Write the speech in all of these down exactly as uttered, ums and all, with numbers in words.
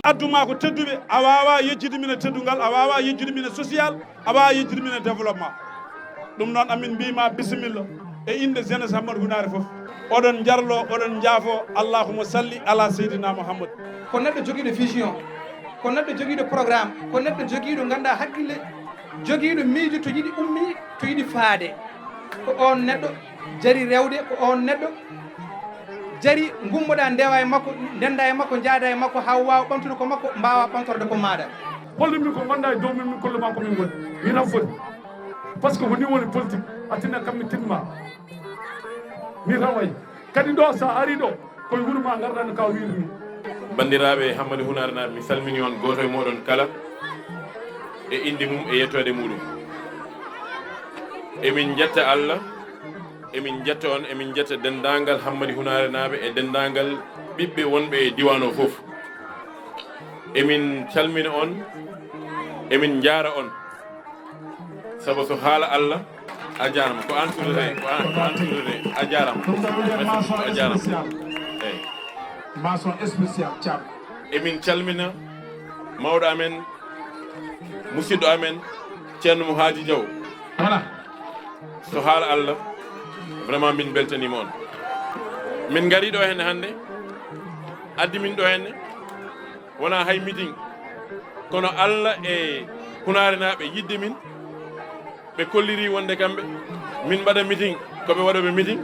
Addu ma ko tedduɓe, a wawa yejjide min e teddungal, a wawa yejjide min e social, a wawa yejjide min e développement. Ɗum noon amin mbima bisimilla e inde jeunesse Hammadi Hunaare fof. Oɗon jarlo, oɗon jaafo, allahumma salli ala seydina Muhammad. Ko neɗɗo jogiiɗo vision, ko neɗɗo jogiiɗo programme, ko neɗɗo jogiiɗo ngannduɗaa hakkille, jogiiɗo miijo to yiɗi ummi, to yiɗi faade. Ko oon neɗɗo jari rewde, ko oon neɗɗo jari ngummoɗaa ndewa e makko, ndenndaa e makko, njaadaa e makko haa waawa ɓamtude ko makko, mbaawa ɓamtorde ko maaɗa. Holɗum min ko ngonɗaa e dow min, min kollu ma ko min ngoni. Mi tan foti. Par ce que ko ni woni politique. A tinna kam mi tinma. Mi tan wayi. Kadi ɗo so a arii ɗo, ko e wuro ma ngarɗaa no ka o wiiri ni. Banndiraaɓe Hammadi Hunaare naaɓe, mi salmini on gooto e mooɗon kala e innde mum e yettoode muɗum. Emin njetta Allah, emin njetta on, emin njetta denndaangal Hammadi Hunaare naaɓe e denndaangal ɓiɓɓe wonɓe e diiwaan o fof. Emin calmina on, emin njaara on. Sabu so haala Allah, a jaarama. Ko an tuddete, ko an, ko an tuddete. A jaarama. Merci beaucoup, a jaarama. Eyi. Mention spéciale, Thiam. Emin calmina mawɗo amen, musidɗo amen, Ceerno Mouhadji Diaw. Voilà. So haala Allah, vraiment min beltaniima on. Min ngarii ɗo henne hannde, addi min ɗo henne, wonaa hay meeting, kono Allah e Hunaarenaaɓe yiɗde min, ɓe kolliri wonde kamɓe, min mbaɗa meeting, ko ɓe waɗooɓe meeting,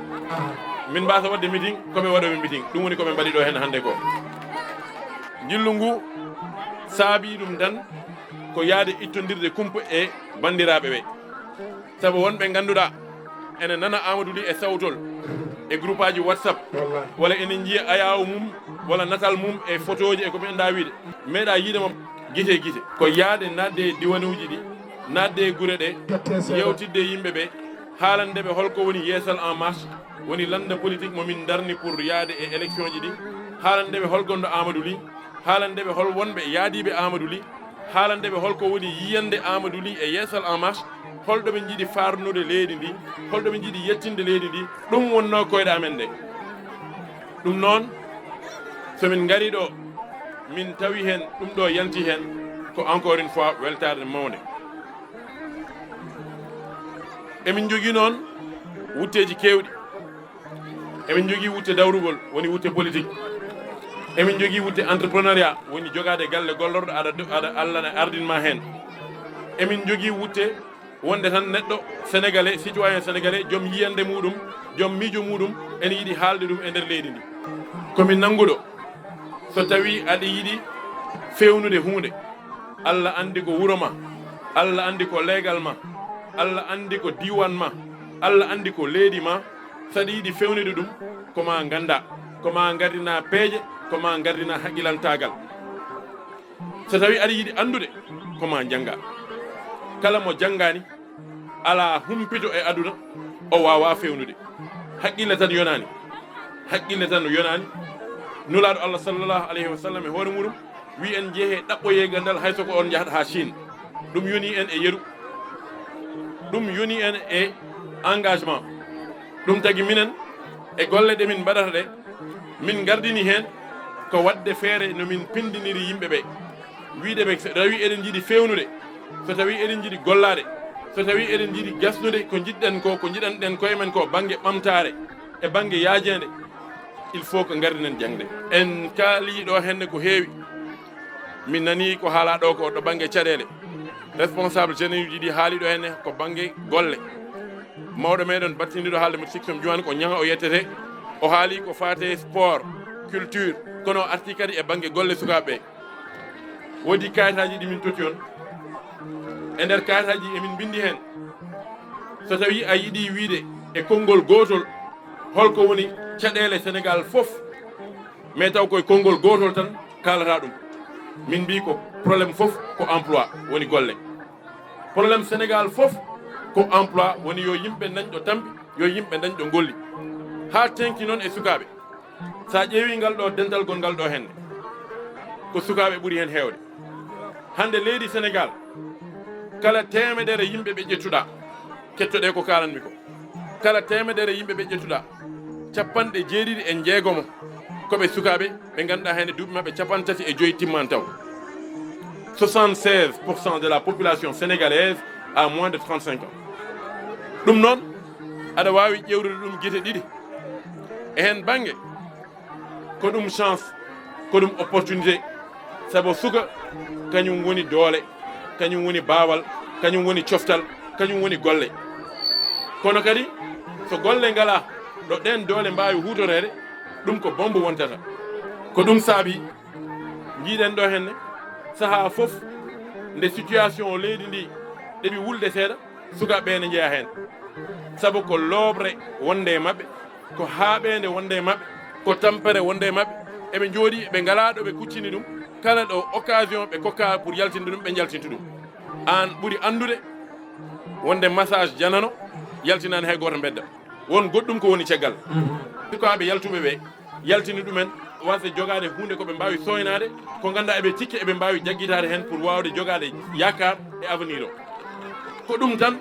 min mbaasa waɗde meeting, ko ɓe waɗooɓe meeting. Ɗum woni ko ɓe mbaɗi ɗo heen hannde ko. Njillu ngu saabii ɗum tan ko yahde ittondirde kumpa e banndiraaɓe ɓe. Sabu won ɓe ngannduɗaa ene nana Amadou Ly e sawtol e groupe aji WhatsApp, walla ene njiya ayaawo mum, walla natal mum e photo ji e ko ɓe anndaa wiide. Meeɗaa yiide mo gite e gite. Ko yahde naatde e diwanuuji ɗi, naatde e gure ɗe, yewtidde e yimɓe ɓe, haalande ɓe holko woni Yeesal en Marche, woni lannda politique mo min ndarni pour yahde e élection ji ɗi, haalande ɓe hol gonɗo Amadou Ly, haalande ɓe hol wonɓe yaadiiɓe Amadou Ly, haalande ɓe holko woni yiyannde Amadou Ly e Yeesal en Marche, holɗo ɓe njiɗi faarnude leydi ndi, holɗo ɓe njiɗi yettinde leydi ndi, ɗum wonnoo koyɗe amen ɗe. Ɗum noon, so min ngarii ɗo, min tawi heen ɗum ɗo yanti heen, ko encore une fois weltaare mawnde. Emin njogii noon wutteeji keewɗi. Emin njogii wutte dawrugol, woni wutte politique. Emin njogii wutte entrepreneuriat, woni jogaade galle gollorɗo, aɗa, aɗa, Allah ne ardin ma heen. Emin njogii wutte wonde tan neɗɗo sénégalais, citoyen sénégalais, joom yiyannde muɗum, joom miijo muɗum, ene yiɗi haalde ɗum e nder leydi ndi. Ko mi nannguɗo, so tawii aɗa yiɗi feewnude huunde, Allah anndi ko wuro ma, Allah anndi ko leegal ma, Allah anndi ko diiwaan ma, Allah anndi ko leydi ma, so aɗa yiɗi feewnude ɗum, ko ma nganndaa, ko ma ngardinaa peeje, ko ma ngardinaa haqqilantaagal. So tawii aɗa yiɗi anndude, ko ma njanngaa. Kala mo janngaani, alaa humpito e aduna, o waawaa feewnude. Haqqille tan yonaani. Haqqille tan yonaani. Nulaaɗo Allah sallallahu alayhi wa sallam e hoore muɗum, wi en njehe ɗaɓɓoyee ganndal hay so ko on njahata haa Chine. Ɗum yoni en e yeru. Ɗum yoni en e engagement. Ɗum tagi minen e golle ɗe min mbaɗata ɗe, min ngardini heen ko waɗde feere no min pindiniri yimɓe ɓe. Wiide ɓe so tawi eɗen njiɗi feewnude, so tawi eɗen njiɗi gollaade, so tawi eɗen njiɗi gasnude ko njiɗɗen ko, ko njiɗanɗen koye men ko bannge ɓamtaare e bannge yaajeende, il faut ko ngarɗinen jaŋde. En kaalii ɗo henne ko heewi. Min nanii ko haalaa ɗoo ko ɗo bannge caɗeele. Responsable généraux ji ɗi haali ɗo henne ko bannge golle. Mawɗo meɗen battindiiɗo haalde mo Sikki Soom Juwan ko ñaŋa o yettete. O haali ko faate sport, culture, kono o arti kadi e bannge golle sukaaɓe ɓe. Woodi kayitaaji ɗi min totti on. E nder kayitaaji emin mbinndi heen, so tawii a yiɗi wiyde e konngol gootol holko woni caɗeele Senegaal fof, mais taw koye konngol gootol tan kaalata ɗum. Min mbii ko problème fof ko emploi, woni golle. Problème Senegaal fof ko emploi, woni yo yimɓe ndañ ɗo tampi, yo yimɓe ndañ ɗo ngolli. Haa teŋti noon e sukaaɓe. So a ƴeewii ngal ɗo dental gonngal ɗo henne, ko sukaaɓe ɓuri heen heewde. Hannde leydi Senegaal, kala teemedere yimɓe ɓe ƴettuɗaa, kettoɗee ko kaalanmi ko, kala teemedere yimɓe ɓe ƴettuɗaa, capanɗe jeeɗiɗi e jeegomo ko ɓe sukaaɓe ɓe ngannduɗaa heen duuɓi maɓɓe capanɗe tati e joyi timmaani taw. Soixante-seize pour cent de la population sénégalaise a moins de trente-cinq ans. Ɗum noon, aɗa waawi ƴeewrude ɗum gite ɗiɗi. E heen bannge, ko ɗum chance, ko ɗum opportunité, sabu suka kañum woni doole, kañum woni baawal, kañum woni coftal, kañum woni golle. Kono kadi, so golle ngalaa ɗo ɗeen doole mbaawi huutoreede, ɗum ko bommbo wontata. Ko ɗum saabi, njiiɗen ɗo henne, sahaa fof nde situation o leydi ndi ɗeɓi wulde seeɗa, sukaaɓe ɓe ne njeya heen. Sabu ko looɓre wonde e maɓɓe, ko haaɓeende wonde e maɓɓe, ko tampere wonde e maɓɓe. Eɓe njooɗi, ɓe ngalaa ɗo ɓe kuccini ɗum. Kala ɗo occasion ɓe kokkaa pour yaltinde ɗum, ɓe njaltinta ɗum. Aan ɓuri anndude wonde massage janano yaltinaani hay gooto mbedda. Won goɗɗum ko woni caggal. Sukaaɓe yaltuɓe ɓe, yaltini ɗumen, wasa jogaade huunde ko ɓe mbaawi sooynaade, ko ngannduɗaa eɓe cikki eɓe mbaawi jaggitaade heen pour waawde jogaade yaakaar e avenir o. Ko ɗum tan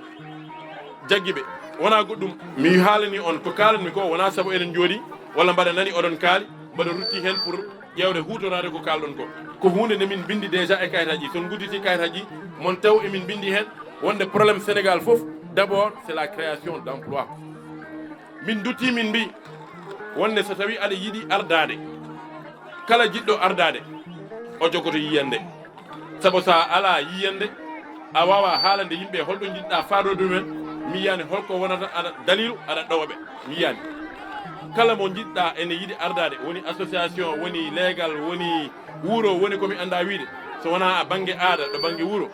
jaggi ɓe, wonaa goɗɗum. Mi haalani on ko kaalanmi ko, wonaa sabu eɗen njooɗi walla mbaɗa nani oɗon kaali, mbaɗa rutti heen pour ƴeewde huutoraade ko kaalɗon ko. Ko huunde nde min mbinndi déjà e kayitaaji. So on ngudditi kayitaaji mon taw emin mbinndi heen wonde problème Sénégal fof, d'abord, c'est la création d'emploi. Min dutti, min mbii wonde so tawii aɗa yiɗi ardaade, kala jiɗɗo ardaade, o jogoto yiyannde. Sabu so a alaa yiyannde, a waawaa haalande yimɓe holɗo njiɗɗaa faadoode ɗumen. Mi yiyaani holko wonata aɗa daliilu, aɗa ɗowa ɓe. Mi yiyaani. Kala mo njiɗɗaa ene yiɗi ardaade, woni association, woni leegal, woni wuro, woni ko mi anndaa wiyde, so wonaa bannge aada, ɗo bannge wuro.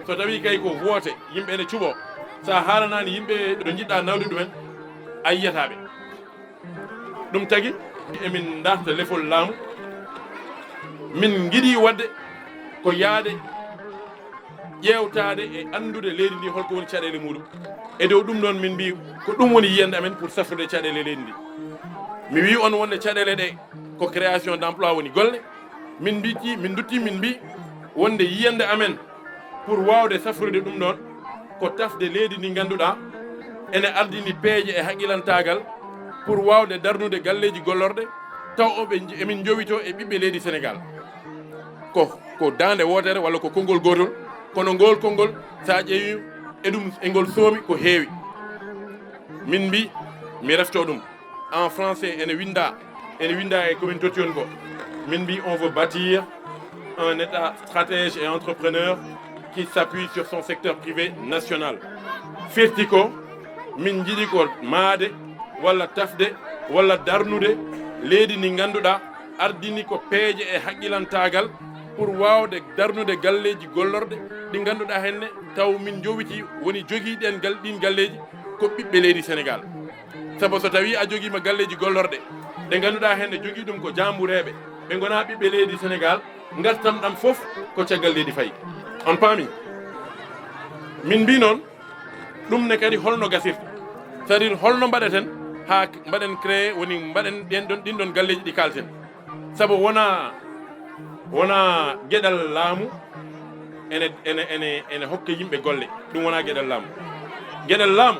So tawii kay ko woote, yimɓe ene cuɓoo, so a haalanaani yimɓe ɗo njiɗɗaa nawde ɗumen, a yiyataa ɓe. Ɗum tagi emin ndarta lefol laamu. Min ngiɗi waɗde ko yahde ƴeewtaade e anndude leydi ndi holko woni caɗeele muɗum. E dow ɗum ɗoon min mbii ko ɗum woni yiyannde amen pour safrude caɗeele leydi ndi. Mi wii on wonde caɗeele ɗe ko création d'emploi, woni golle. Min mbii, min ndutti, min mbii wonde yiyannde amen pour waawde safrude ɗum ɗoon ko tafde leydi ndi ngannduɗaa ene ardini peeje e haqqilantaagal pour waawde darnude galleeji gollorɗe, taw o ɓe nj-, emin njowitoo e ɓiɓɓe leydi Senegaal. Ko, ko daande wootere walla ko konngol gootol, kono ngool konngol, so a ƴeewii e ɗum, e ngol soomi ko heewi. Min mbii, mi refto ɗum. En français, ene winndaa, ene winndaa e ko min totti on ko. Min mbii, on veut bâtir un État stratège et entrepreneur qui s'appuie sur son secteur privé national. Firti ko, min njiɗi ko maayde walla tafde walla darnude leydi ndi ngannduɗaa ardini ko peeje e haqqilantaagal pour waawde darnude galleeji gollorɗe ɗi ngannduɗaa henne taw min njowitii, woni jogiiɗen gal-, ɗiin galleeji ko ɓiɓɓe leydi Senegaal. Sabu so tawii a jogiima galleeji gollorɗe ɗe ngannduɗaa henne jogii ɗum ko jaambureeɓe, ɓe ngonaa ɓiɓɓe leydi Senegaal, ngartam ɗam fof ko caggal leydi fayi. On paami? Min mbii noon, ɗum ne kadi holno gasirta? C'est-à-dire holno mbaɗeten haa k-, mbaɗen créé, woni mbaɗen ɗeen ɗoon, ɗiin ɗoon galleeji ɗi kaalten? Sabu wonaa, wonaa geɗal laamu ene, ene, ene, ene hokka yimɓe golle. Ɗum wonaa geɗal laamu. Geɗal laamu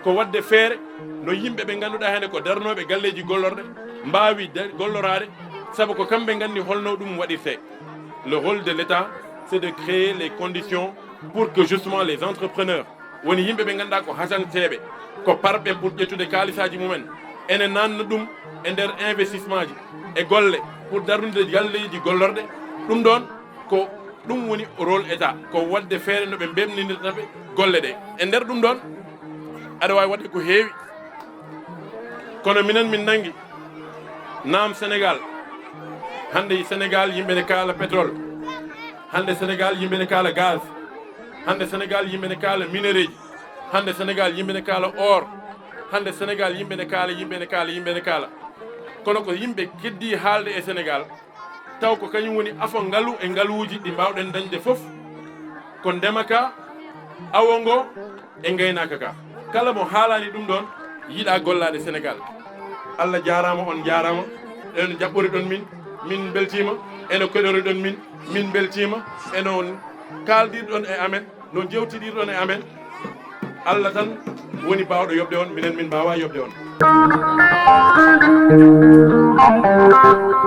ko waɗde feere no yimɓe ɓe ngannduɗaa heen ko darnooɓe galleeji gollorɗe mbaawi da-, golloraade, sabu ko kamɓe nganndi holno ɗum waɗirtee. Le rôle de l'État, c'est de créer les conditions pour que justement les entrepreneurs, woni yimɓe ɓe ngannduɗaa ko hasanteeɓe, ko parɓe pour ƴettude kaalisaaji mumen, ene naatna ɗum e nder investissement ji e golle pour darnude galleeji gollorɗe. Ɗum ɗoon Ko ɗum woni rôle État, ko waɗde feere no ɓe mbeɓninirta ɓe golle ɗe. E nder ɗum ɗoon, aɗa waawi waɗde ko heewi. Kono minen min nanngi, naam Sénégal, hannde Sénégal yimɓe ne kaala pétrole, hannde Sénégal yimɓe ne kaala gaz, hannde Sénégal yimɓe ne kaala minereeji, hannde Sénégal yimɓe ne kaala or, hannde Sénégal yimɓe ne kaala, yimɓe ne kaala, yimɓe ne kaala. Kono ko yimɓe keddii haalde e Sénégal, taw ko kañum woni afo ngalu e ngaluuji ɗi mbaawɗen dañde fof, ko ndema ka, awo ngo e ngaynaaka ka. Kala mo haalaani ɗum ɗoon, yiɗaa gollaade Sénégal. Allah jaaraama, on njaaraama. Eno jaɓɓoriɗon min, min mbeltiima. Eno keɗoriɗon min, min mbeltiima. Eno kaaldirɗon e amen, no njewtidirɗon e amen. Allah tan woni baawɗo yoɓde on, minen min mbaawaa yoɓde on.